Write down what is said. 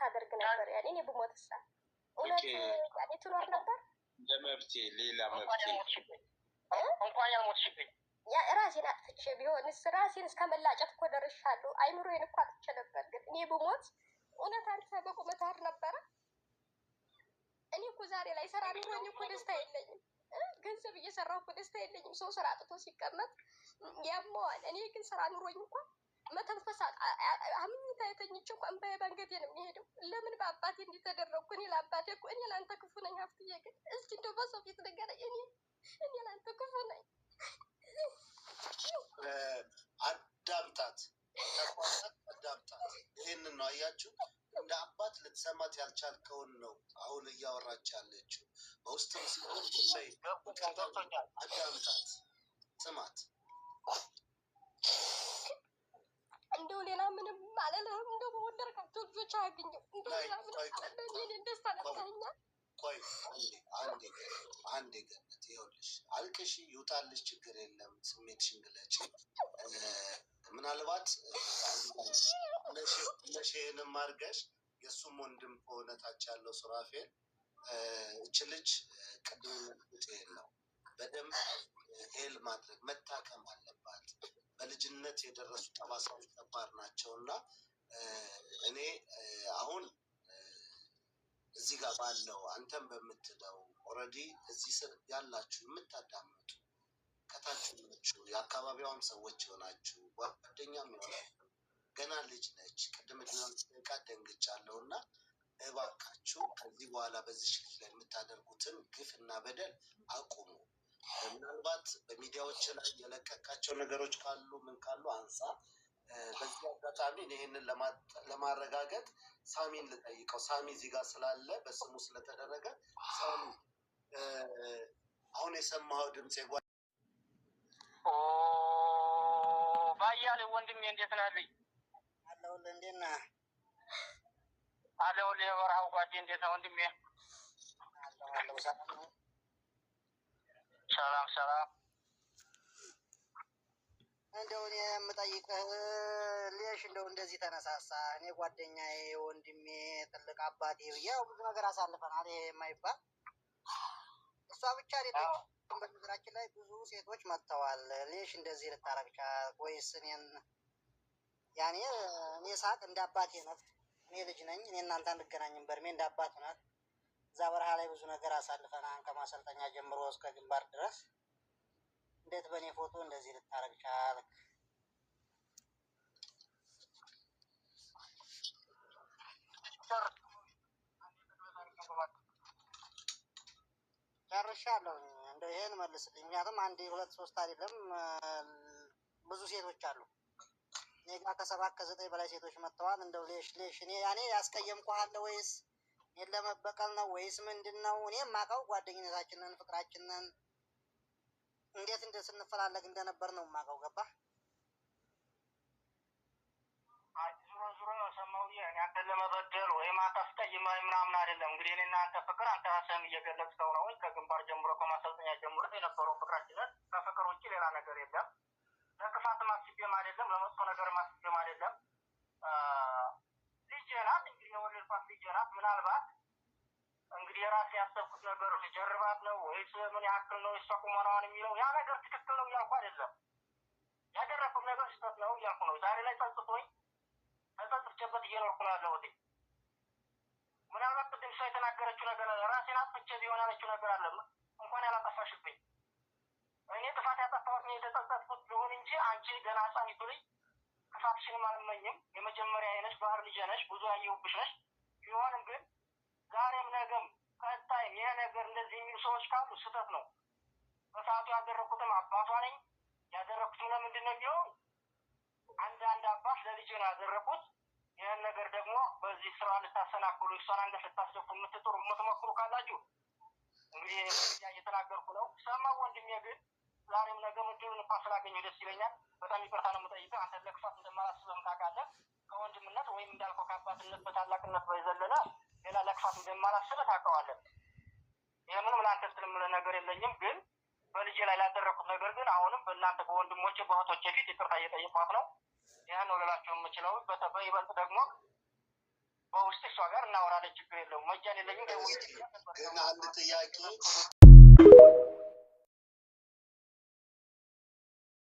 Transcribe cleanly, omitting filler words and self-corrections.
ታደርግ ነበር? ያኔ እኔ ብሞትሳ እውነት ያኔ ትኖር ነበር? ለመብቴ ሌላ መብቴ እንኳን ያልሞትሽብኝ ያ ራሴን አጥፍቼ ቢሆንስ ራሴን እስከ መላጨት እኮ ደርሻለሁ። አይምሮዬን እኮ አጥቼ ነበር። ግን እኔ ብሞት እውነት አንተ በቁመህ ታድር ነበረ? እኔ እኮ ዛሬ ላይ ስራ ኑሮኝ እኮ ደስታ የለኝም። ገንዘብ እየሰራሁ እኮ ደስታ የለኝም። ሰው ስራ አጥቶ ሲቀመጥ ያመዋል። እኔ ግን ስራ ኑሮኝ እኮ መተንፈስ አምኝታ የተኝቼ እኮ እንባዬ ባንገቴ ነው የሚሄደው። ለምን በአባቴ እንዲህ ተደረግኩ? እኔ ለአባቴ እኮ እኔ ለአንተ ክፉ ነኝ ሀብትዬ። ግን እስኪ እንደው በሰው ፊት ንገረኝ፣ እኔ ለአንተ ክፉ ነኝ። አዳምጣት፣ አዳምጣት። ይህንን ነው አያችሁ፣ እንደ አባት ልትሰማት ያልቻልከውን ነው አሁን እያወራች ያለችው። በውስጥም ሲሆን አዳምጣት፣ ስማት። እንደው ሌላ ምንም አልልህም። እንደው በወደድካቸው ልጆች አያገኘው። እንደው ሌላ ምንም አልልህም። የእኔን ደስታ ነፍሰኸኛል። ቆይ አንዴ አንዴ ገነት፣ ይኸውልሽ አልቅሺ፣ ይውጣልሽ፣ ችግር የለም። ስሜትሽን ግለጪ። ምናልባት መሼንም አድርገሽ የእሱም ወንድም ከሆነ ታች ያለው ሱራፌል፣ እች ልጅ ቅድም ነው በደንብ heal ማድረግ መታከም አለባት። በልጅነት የደረሱ ጠባሳዎች ከባድ ናቸው እና እኔ አሁን እዚህ ጋር ባለው አንተም በምትለው already እዚህ ስር ያላችሁ የምታዳምጡ ከታች ናችሁ፣ የአካባቢዋም ሰዎች የሆናችሁ ጓደኛም የሆናችሁ ገና ልጅ ነች። ቅድም እድሜዋን ስጠይቃት ደንግጫለሁ እና እባካችሁ ከዚህ በኋላ በዚህ ልጅ ላይ የምታደርጉትን ግፍ እና በደል አቁሙ። ምናልባት በሚዲያዎች ላይ የለቀቃቸው ነገሮች ካሉ ምን ካሉ አንሳ። በዚህ አጋጣሚ ይህንን ለማረጋገጥ ሳሚን ልጠይቀው። ሳሚ እዚህ ጋር ስላለ በስሙ ስለተደረገ፣ ሳሚ፣ አሁን የሰማኸው ድምፅ ባያሌው ወንድሜ እንዴት ነህ? ልኝ አለሁልህ። እንዴት ነህ? አለሁልህ። የበረሃው ጓዴ እንዴት ነህ ወንድሜ? አለሁ አለሁ። ሰላም ነው? ሰላም ሰላም። እንደው እኔ የምጠይቅህ ليش እንደው እንደዚህ ተነሳሳ? እኔ ጓደኛዬ፣ ወንድሜ፣ ትልቅ አባቴ ብዬ ያው ብዙ ነገር አሳልፈናል። ይሄ የማይባል እሷ ብቻ አይደለችም። በነገራችን ላይ ብዙ ሴቶች መጥተዋል። ليش እንደዚህ ልታረግ ቻልክ? ወይስ እኔን ያኔ እኔ ሳቅ እንደ አባቴ ናት። እኔ ልጅ ነኝ። እኔ እናንተ አንገናኝም በእድሜ እንደ አባት ናት። እዛ በረሃ ላይ ብዙ ነገር አሳልፈናል፣ ከማሰልጠኛ ጀምሮ እስከ ግንባር ድረስ። እንዴት በእኔ ፎቶ እንደዚህ ልታረግ ቻልክ? ጨርሻለሁ። እንደው ይሄን መልስልኝ። ምክንያቱም አንድ ሁለት ሶስት አይደለም ብዙ ሴቶች አሉ። እኔ ጋር ከ7 ከ9 በላይ ሴቶች መጥተዋል። እንደው ليش ليش እኔ ያኔ ያስቀየምኩህ አለ ወይስ እኔን ለመበቀል ነው ወይስ ምንድን ነው? እኔ የማውቀው ጓደኝነታችንን ፍቅራችንን እንዴት እንደ ስንፈላለግ እንደነበር ነው የማውቀው። ገባህ? ዙሮ ዙሮ ሰማሁ። እኔ አንተን ለመበደል ወይም አንተ አስቀይመህ ምናምን አይደለም። እንግዲህ እኔና አንተ ፍቅር አንተ ራስህም እየገለጽከው ነው። ከግንባር ጀምሮ ከማሰልጠኛ ጀምሮ የነበረው ፍቅራችንን ከፍቅር ውጭ ሌላ ነገር የለም። ለክፋት አስቤም አይደለም፣ ለመጥፎ ነገር አስቤም አይደለም። ልጄ ናት እንግዲህ የወለድኳት ልጄ ናት። ምናልባት እንግዲህ የራሴ ያሰብኩት ነገር ልጀርባት ነው ወይስ ምን ያክል ነው የእሷ ቁመናዋን የሚለው ያ ነገር ትክክል ነው እያልኩ አይደለም። ያደረኩት ነገር ስህተት ነው እያልኩ ነው። ዛሬ ላይ ጸጽቶኝ ተጸጽቼበት እየኖርኩ ነው ያለሁት። ምናልባት ቅድም እሷ የተናገረችው ነገር አለ። ራሴን አጥፍቼ ቢሆን ያለችው ነገር አለ። እንኳን ያላጠፋሽብኝ እኔ ጥፋት ያጠፋሁት የተጸጸትኩት ቢሆን እንጂ አንቺ ገና ሕፃኒቱ ልጅ ክፋትሽንም አልመኝም። የመጀመሪያ ነሽ፣ ባህር ልጄ ነሽ፣ ብዙ ያየሁብሽ ነሽ። ቢሆንም ግን ዛሬም ነገም ቀጣይም ይሄ ነገር እንደዚህ የሚሉ ሰዎች ካሉ ስህተት ነው። በሰዓቱ ያደረኩትም አባቷ ነኝ። ያደረኩትም ለምንድን ነው የሚሆን አንዳንድ አባት ለልጄ ነው ያደረኩት። ይህን ነገር ደግሞ በዚህ ስራ ልታሰናክሉ እሷን አንገት ልታስደፉ የምትጥሩ የምትሞክሩ ካላችሁ እንግዲህ እየተናገርኩ ነው። ሰማሁ ወንድሜ፣ ግን ዛሬም ነገም እድሉን እንኳን ስላገኘሁ ደስ ይለኛል። በጣም ይቅርታ ነው የምጠይቀው። አንተን ለክፋት እንደማላስብህም ታውቃለህ። ከወንድምነት ወይም እንዳልከው ከአባትነት በታላቅነት በዘለለ ሌላ ለክፋት እንደማላስብህ ታውቀዋለህ። ይህ ምንም ለአንተ ስል የምልህ ነገር የለኝም። ግን በልጄ ላይ ላደረኩት ነገር ግን አሁንም በእናንተ በወንድሞቼ በእህቶቼ ፊት ይቅርታ እየጠየኳት ነው። ይህን ነው ልላቸው የምችለው። በይበልጥ ደግሞ በውስጥ እሷ ጋር እናወራለን። ችግር የለውም። መጃን የለኝም። ግን አንድ ጥያቄ